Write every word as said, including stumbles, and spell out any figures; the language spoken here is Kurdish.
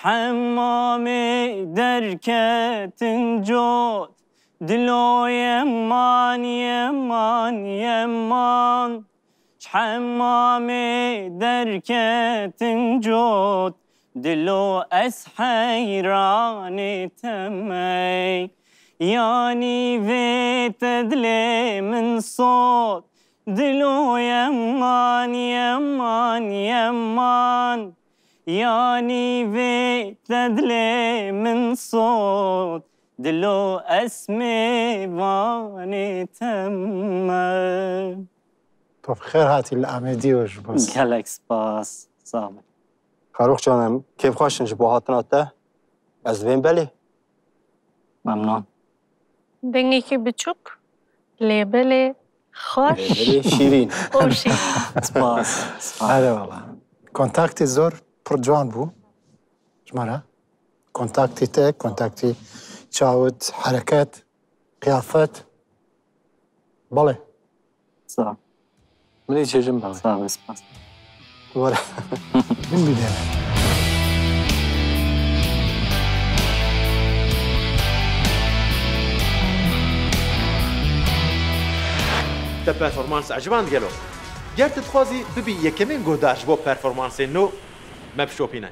Hemamê derketin cot, dilo yeman, yeman, yeman. Ji hemamê derketin cot, dilo ez heyranê te me. Yanî vê te dilê min sot, dilo yeman, yeman, yeman. Yanî vê te dilê min sot, dilo ez mêvanê te me. Tu bi xêr hatî li Amedî û ji bo. Gelek spas. Sağ ol. Xerox canim, kêfxweş in ji bo hatina te. Ez dibêm belê. Memnun. Dengekî biçûk, lê belê xweş. Lê belê şîrîn. Û şîrîn. Spas. Spas. Hadi valla. Kontaktê zor pir ciwan bû. Ji me re. Kontaktê te, kontaktê çawit, hereket, qiyafet. Belê. Sağ ol. Min ê çêjin belê. Sağ ol, spas. Were. Min bidene. Te performans eciband gelo? Ger tu dixwazî bibî yekemîn guhdar ji bo performansên nû, me bişopîne.